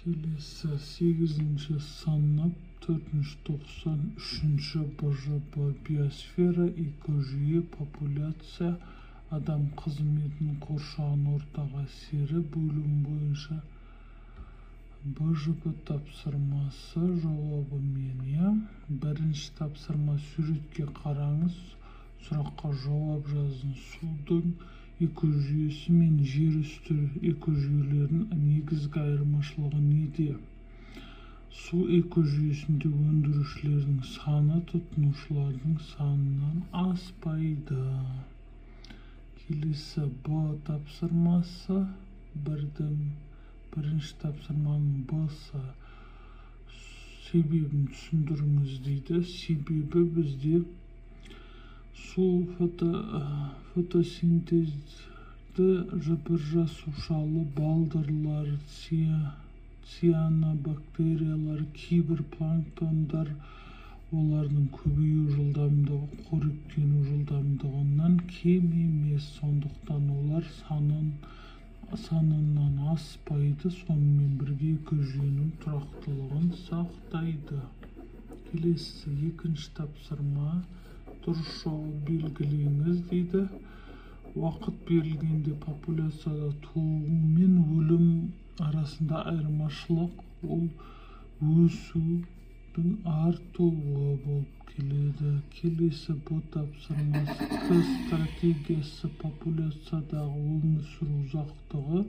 Келесі 8-ші сынып, 4-ші 93-ші БЖБ биосфера, экожүйе, популяция, адам қызметінің қоршаған ортаға әсері бөлімі бойынша БЖБ тапсырмасы жауабымен, иә. Бірінші тапсырма: суретке қараңыз, сұраққа жауап жазыңыз. Судың экожүйесі мен жер үсті экожүйелерінің негізгі айырмашылығы неде? Су экожүйесінде өндірушілердің саны тұтынушылардың санынан аспайды. Келесі Б тапсырмасы, бірдің бірінші тапсырманың Б-сы, себебін түсіндіріңіз дейді. Себебі бізде су фотосинтезді бір жасушалы балдырлар, цианобактериялар, кейбір планктондар, олардың көбею жылдамдығы қоректену жылдамдығынан кем емес, сондықтан олар санынан аспайды, сонымен бірге экожүйенің тұрақтылығын сақтайды. Келесі екінші тапсырма: дұрыс жауап белгілеңіз дейді. Уақыт берілгенде популяцияда туу мен өлім арасында айырмашылық ол өсудің артуы болып келеді. Келесі Б тапсырмасы: К стратегиясы популяциядағы өмір сүру ұзақтығы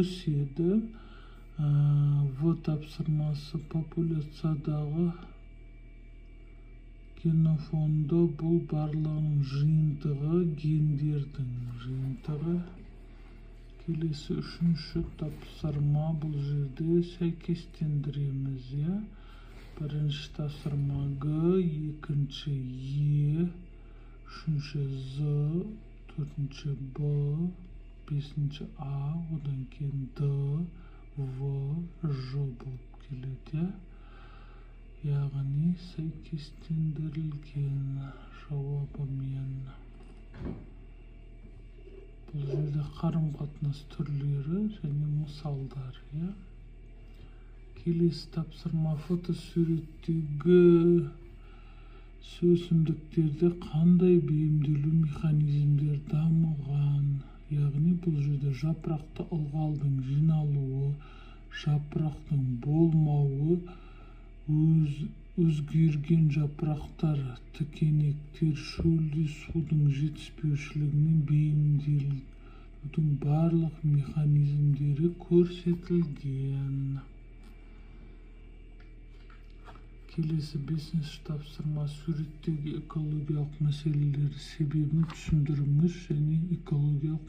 өседі. В тапсырмасы: популяциядағы генофонды бұл барлығының жиынтығы, гендердің жиынтығы. Келесі үшінші тапсырма, бұл жерде сәйкестендіреміз, иә. Бірінші тапсырма Г, екінші Е, үшінші З, төртінші Б, бесінші А, одан кейін Д, В, Ж болып келеді, иә. Яғни сәйкестендірілген жауабымен. Бұл жерде қарым қатынас түрлері және мысалдар, иә. Келесі тапсырма: фотосуреттегі өсімдіктерде қандай бейімделу механизмдері дамыған? Яғни бұл жерде жапырақта ылғалдың жиналуы, жапырақтың болмауы, өзгерген жапырақтар, тікенектер, шөлде судың жетіспеушілігіне бейімделудің барлық механизмдері көрсетілген. Келесі бесінші тапсырма: суреттегі экологиялық мәселелер себебін түсіндіріңіз және экологиялық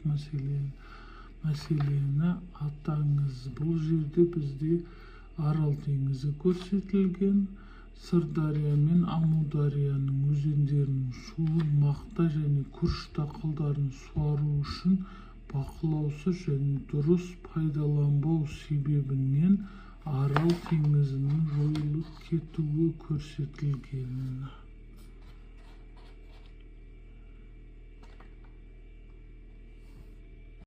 мәселені атаңыз. Бұл жерде бізде Арал теңізі көрсетілген. Сырдария мен Амударияның өзендерінің суы мақта және күріш дақылдарын суару үшін бақылаусыз және дұрыс пайдаланбау себебінен Арал теңізінің жойылып кетуі көрсетілген.